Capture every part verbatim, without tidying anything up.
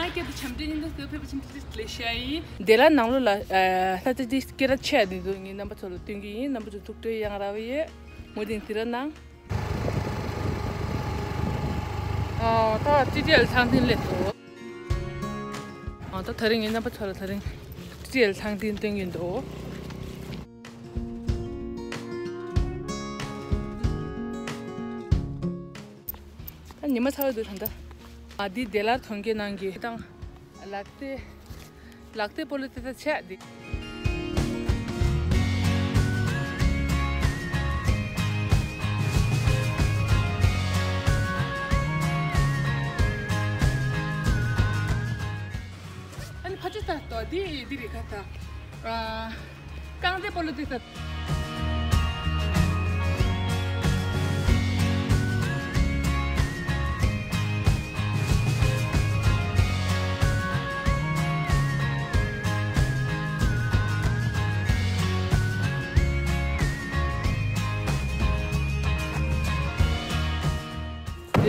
སྐད་དུ་བྱམས་སྒྲོན་གཉིས་ལ་སོགས་ཕེབས་པ་ཆེན་པོ་ལེགས་བཤད་ཡིན། བདེ་བླག་ནང་ལོགས་ལ་ས་ཆ་འདི་སྐད་གྲགས་ཆེ་བ་འདི་ཚོ་ངས་རྣམ་པ་ཚོ་ལ་སྟོན་གྱི་ཡིན། རྣམ་པ་ཚོ་ཐུགས་སྤྲོ་ཡང་ར་བ་ཡོད། མུ་མཐུད་དེ་ར་གནང་། ཨ་ད་ཊི་ཊི་ཨེལ་ཚང་ཐིང་སླེབས་འདུག་ཨ་ད་དེ་རིང་ངས་རྣམ་པ་ཚོ་ལ་དེ་རིང་ཊི་ཊི་ཨེལ་ཚང་ཐིང་སྟོན་གྱི་འདུག་ད་ཉི་མ་ཚ་བ་འདུག་ད་ལྟ། ཨ་འདི་བདེ་བླག་གྲོང་ཁྱེར་ནང་གི་ད་ལག་རྩེད། ལག་རྩེད་སྤོ་ལོ་རྩེད་ས་ཆགས་འདི། ཨ་ནི་ཕ་ཆུ་ས་ཏོ་འདི་འདི་རེད་ཁ་ད། ཨ་རྐང་རྩེད་སྤོ་ལོ་རྩེད་ས།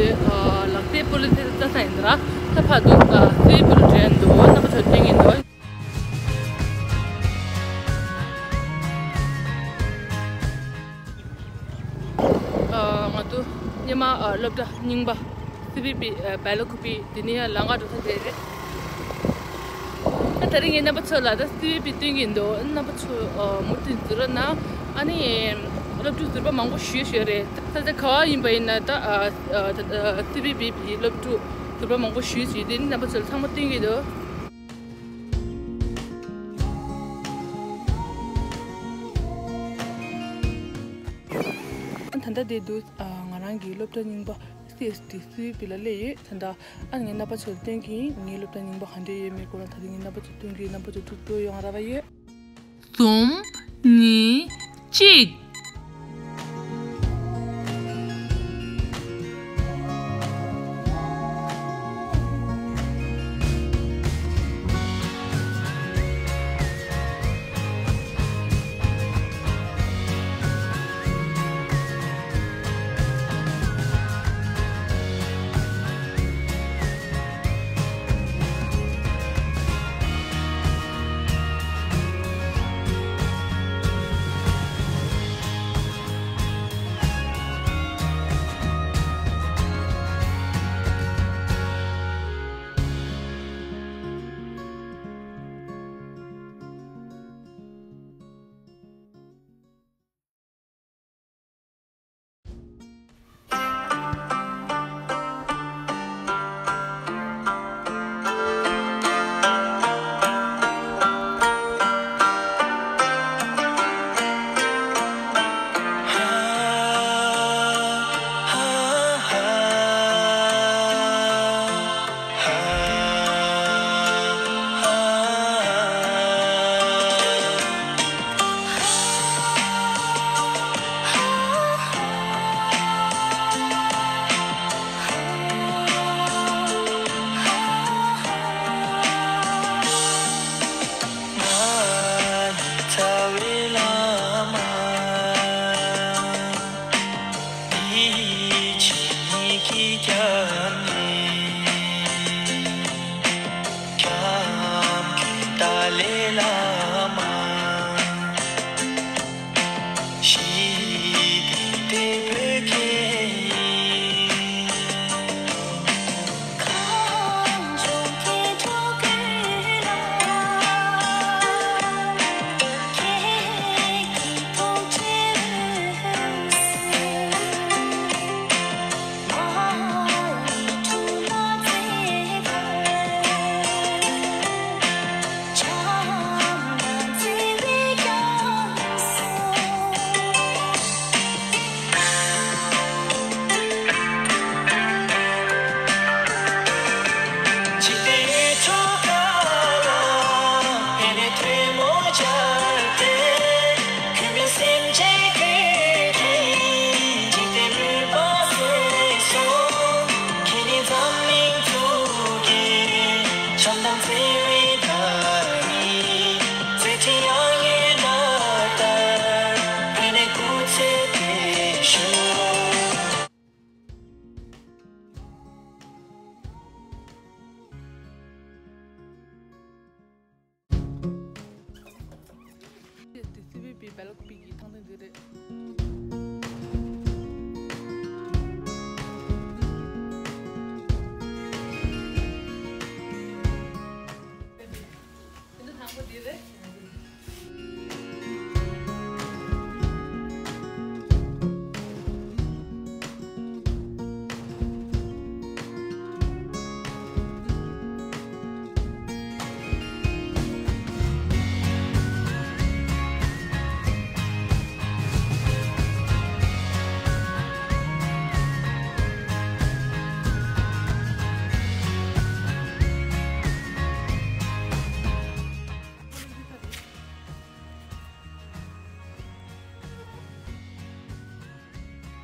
དེ་ཨ་ལག་རྩེད་སྤོ་ལོ་རྩེད་ས་ཡིན་ད་ར། ད་ཕར་འདུག་ཨ་སུའི་པུལ་འདྲེན་འདུག་རྣམ་པ་ཚོ་སྟོན་གྱི་འདུག་ཨ་ང་ཚོ་སྔོན་མ་ཨ་སློབ་གྲྭ་རྙིང་པ་སི་བི་པི་ཨ་སྦེ་ལ་ཀུ་པི་དེ་ནས་ཡར་ལམ་ཁ་འགྲོ་ས་དེ་རེད། ཨ་དེ་རིང་ངས་རྣམ་པ་ཚོ་ལ་ད་སི་བི་པི་སྟོན་གྱི་འདུག་རྣམ་པ་ཚོ་ཨ་མུ་མཐུད་གཟིགས་རོགས་གནང་། ཨ་ནི་སློབ་ཕྲུག་ཟུར་པ་མང་པོ་ཞེ་ཞེ་རེད། ས་ཆ་ག་བ་ཡིན་པ་ཡིན་ན་ད་ཨ་ཨ་ད་ཨ་སི་བི་པི་པི་སློབ་ཕྲུག་ཟུར་པ་མང་པོ་ཞེ་ཞེ་དེ་ནི་རྣམ་པ་ཚོ་ལ་ཚང་མ་སྟོན་གྱི་འདུག་ད་ལྟ་དེ་དུས་ང་རང་གི་སློབ་གྲྭ་རྙིང་པ་སི་ཨེས་ཏི་སི་བི་པི་ལ་སླེབས་ཡོད། ད་ལྟ་ཨ་ངས་རྣམ་པ་ཚོར་སྟོན་གྱི་ཡིན། ངའི་སློབ་གྲྭ་རྙིང་པ་ག་འདྲས་ཡོད་མེད་སྐོར་ལ་ད་ལྟ་ངས་རྣམ་པ་ཚོར་སྟོན་གྱི་ཡིན། རྣམ་པ་ཚོ་ཐུགས་སྤྲོ་ཡོང་ར་བ་ཡོད། གསུམ། གཉིས། གཅིག་པིག་གི་ཐང་ཐང་འདི་རེད། འདི་དང་པོ་འདི་རེད།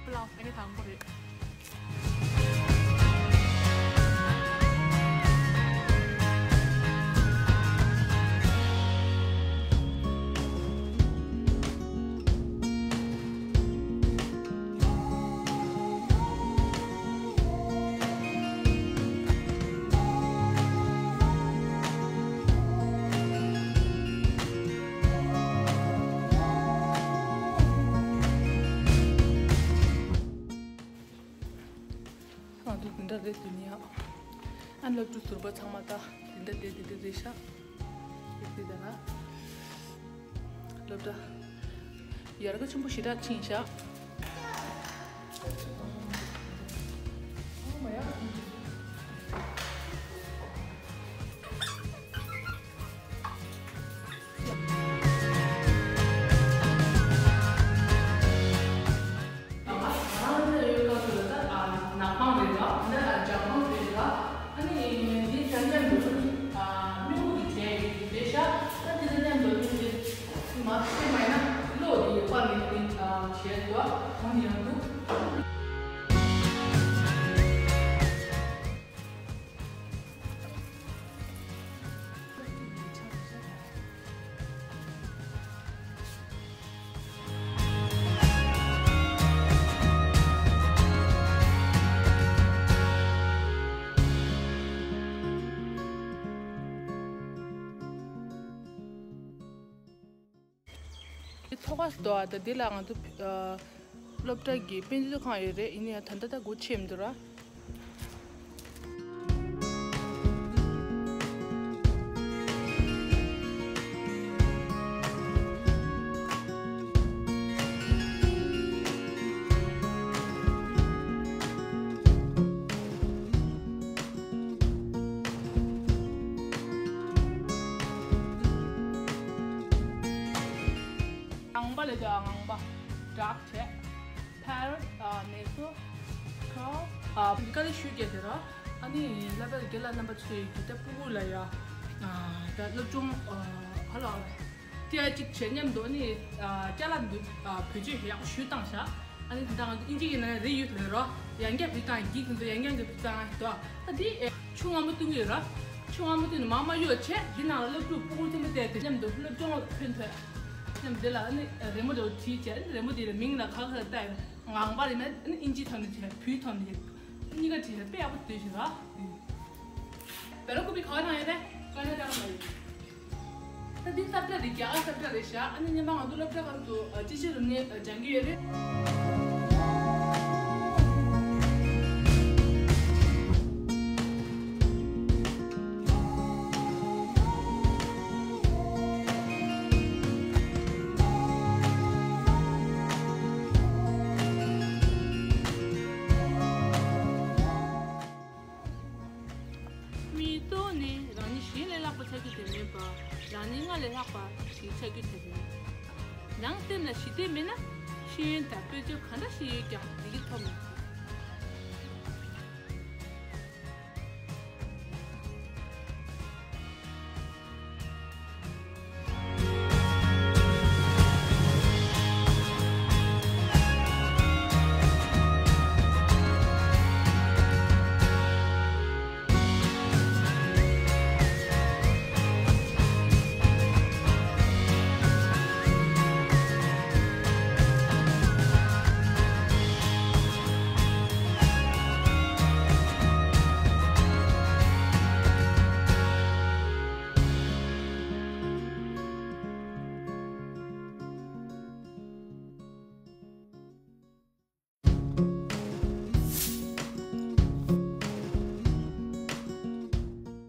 པླའོ་ཨ་ནི་དང་པོ་རེད། ང་ཚོ་འདི་འདྲ་རེད་འདུག་ནི་ཡ། ཨ་སློབ་ཕྲུག་ཟུར་པ་ཚང་མ་ད་འདི་འདྲ་བསྡད་འདི་འདྲ་རེད་ཤག་འདི་འདྲ་ལ། སློབ་གྲྭ། ཡར་ག་ཆེན་པོ་ཞེ་དྲག་ཕྱིན་ཤག་ཨ་ནི་འདི་ཚང་མ་འདི་ཚོ་ནི་ཨ་སྨྱུ་གུ་གི་གྲས་ཡོད་རེད་ཤག་ད་འདི་ཚོ་མཉམ་དུ་ནི་འདི་མ་ཤེས་མ་ཡིན་ན་གློག་འདི་ཡོད་པ་ནི་འདི་ཨ་བྱས་འདུག་ཨ་འོ་ནི་ཡང་འདུག་ཐོག་ཁ་སྡོད་ཨ་ད་འདི་ལ་ང་ཚོ་ཨ་སློབ་གྲྭ་གི་དཔེ་མཛོད་ཁང་ཡོད་རེད། ཡིན་ནའི་ད་ལྟ་ད་སྒོ་ཕྱེ་མི་འདུག་ར། ངང་པ་ལས་ཀྱང་ངང་པ་སྦྲགས་བྱས། ཕར་ཨ་ནས་སོ་ཁ་ཨ་ཀ་ལི་ཤུ་རྒྱ་དེ་ར། ཨ་ནི་ལ་པའི་རྒྱ་ལ་རྣམ་པ་ཚོས་ཀྱི་ད་ཕྲུ་གུ་ལ་ཡ་ཨ་ད་སློབ་སྦྱོང་ཨ་ཧ་ལ་ཨ་ཏི་ཨ་གཅིག་བྱས་མཉམ་དུ་ཨ་ནི་ཨ་ཅ་ལག་འདི་ཨ་བེད་སྤྱོད་ཡག་པོ་ཞུས་བཏང་ཤག་ཨ་ནི་ད་ང་ཚོ་ཨིན་ཇི་གི་ནང་ལ་རེ་ཡོད་དེ་རོ། ཡང་བསྐྱར་བེད་བཏང་། འགྱིག་དེ་ཚོ་ཡང་བསྐྱར་གྱི་བེད་བཏང་ཨ་ད་འདི་ཨེ་ཆུ་མངར་མོ་བཏུང་གི་ཡོད་ར། ཆུ་མངར་མོ་བཏུང་ནས་མར་མར་གཡུག་བྱས་འདི་ནང་ལ་སློབ་ཕྲུག་ཕྲུ་གུ་ཆེན་པོ་བསྡད་དེ་མཉམ་དུ་སློབ་སྦྱོང་ལ་ཕན་ཐོགས། མཉམ་འདི་ལ་ཨ་ནི་རི་མོ་འདྲ་བོ་བྲིས་བྱས། ཨ་ནི་རི་མོ་འདི་ལ་མིང་ལ་ག་ག་ལ་བཏགས་ཡོད། ངང་པ་རེད་མ། ཨ་ནི་ཨིན་ཇིའི་ཐོག་ནས་བྲིས། བོད་ཐོག་ནས་བྲིས། གཉིས་ཀ་བྲིས་ན་དཔེ་ཡག་པོ་འདུག་ཞེས་ར། བེ་ར་ཀོ་པི་ག་བ་ནང་ཡོད་རེད། ཀ་ན་ཌ་ནང་ཡོད། ད་འདི་སློབ་གྲྭ་རེད། རྒྱ་གར་སློབ་གྲྭ་རེད་ཤག་ཨ་ནི་སྔོན་མ་ང་ཚོ་སློབ་གྲྭ་ཁང་དུ་ཨ་ཅི་ཅི་རུ་ནས་ཨ་སྦྱང་གི་ཡོད་རེད། མིའི་ལྟོ་ནི་རང་ཉིད་གཞན་ལས་ལྷག་པ་ཆགས་རྒྱུ་དེ་མིན་པར། རང་ཉིད་སྔར་ལས་ལྷག་པ་ཞིག་ཆགས་རྒྱུ་དེ་རེད། ནང་སེམས་ལ་ཞི་བདེ་མེད་ན། ཤེས་ཡོན་དང་དཔལ་འབྱོར་གང་འདྲ་ཞིག་ཡོད་ཀྱང་བདེ་སྐྱིད་ཐོབ་མི་སྲིད།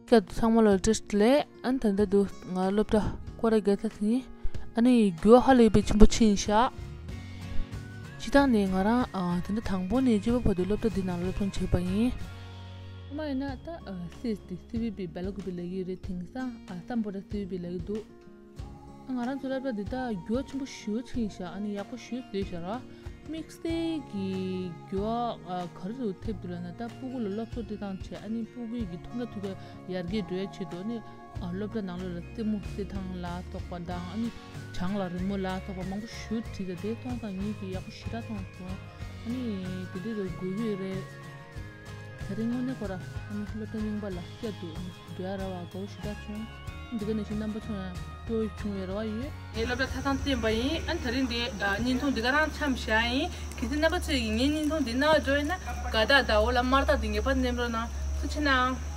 སྐྱབས་ཚང་མ་ལ་བཀྲ་ཤིས་བདེ་ལེགས། ཨ་ནི་ད་ལྟ་འདུག་ང་སློབ་གྲྭ་སྐོར་ར་བརྒྱབ་ཚར་ཟིན། ཨ་ནི་རྒྱུ་ཧ་ལས་པའི་ཆེན་པོ་ཕྱིན་ཤག་སྤྱིར་བཏང་ནས་ང་རང་ཨ་ད་ལྟ་དང་པོ་ནས་བཅུ་པ་བར་དུ་སློབ་གྲྭ་འདི་ནང་ལ་སློབ་སྦྱོང་བྱས་པ་ཡིན། ཨ་མ་ཡིན་ན་ད་ཨ་སི་ཨེས་ཏི་སི་བི་པི་སྦེ་ལ་ཀུ་པི་ལབ་ཀྱི་རེད། དེང་སང་ཨ་སམ་བྷོ་ཊ་སི་བི་པི་ལབ་ཀྱི་འདུག་ང་རང་ཚོ་སློབ་གྲྭ་འདི་དག་འགྱུར་བ་ཆེན་པོ་ཞེ་པོ་ཕྱིན་ཤག་ཨ་ནི་ཡག་པོ་ཞེ་པོ་བཟོས་ཤག་ར། དམིགས་བསལ་གྱི་འགྱུར་བ་ཨ་ག་རེ་ཟེར་ཐེབས་འདུག་ལབ་ན། ད་སྤུ་གུ་ལ་སློབ་གསོ་སྤྲད་སྟངས་བྱས། ཨ་ནི་སྤུ་གུའི་གི་མཐོང་རྒྱ་ཐོས་རྒྱ་ཡར་རྒྱས་འགྲོ་ཡ་ཆེད་དུ། ཨ་ནི་ཨ་སློབ་གྲྭ་ནང་ལོགས་ལ་རྩེད་མོ་རྩེ་སྟངས་ལ་སོགས་པ་དང་། ཨ་ནི་བྱང་ལ་རི་མོ་ལ་སོགས་པ་མང་པོ་ཞེ་པོ་བྲིས། ད་དེ་མཐོང་ཙང་ངེད་ཀྱིས་ཡག་པོ་ཞེ་དྲག་མཐོང་སོང་། ཨ་ནི་དེ་འདྲ་རེ་དགོས་ཀྱི་རེད། དེ་རིང་དངོས་གནས་ཁོ་ར་ཨ་ནི་སློབ་གྲྭ་རྙིང་པ་ལ་བསྐྱར་དུ་འགྲོ་ཡ་ར་བ་དགའ་པོ་ཞེ་དྲག་བྱུང་། འདི་ག་ནང་བཞིན་རྣམ་པ་ཚོ་ཡང་སྤྲོ་བོ་བྱུང་ཡོད་ར་བ་ཡོད། ངའི་སློབ་གྲྭ་མཐའ་མཚམས་བསྟན་པ་ཡིན། ཨ་ནི་དེ་རིང་འདི་ཨ་བརྙན་ཐུང་འདི་ག་རང་མཚམས་བཞག་ཡིན། གལ་སྲིད་རྣམ་པ་ཚོས་ཀྱིས་ངའི་བརྙན་ཐུང་འདི་རྣ་བར་འགྲོ་ཡོད་ན་དགའ་རྟགས་དང་འོག་ལ་དམར་རྟགས་འདི་ངེས་པར་མནན་རོགས་གནང་། ཐུགས་རྗེ་གནང་།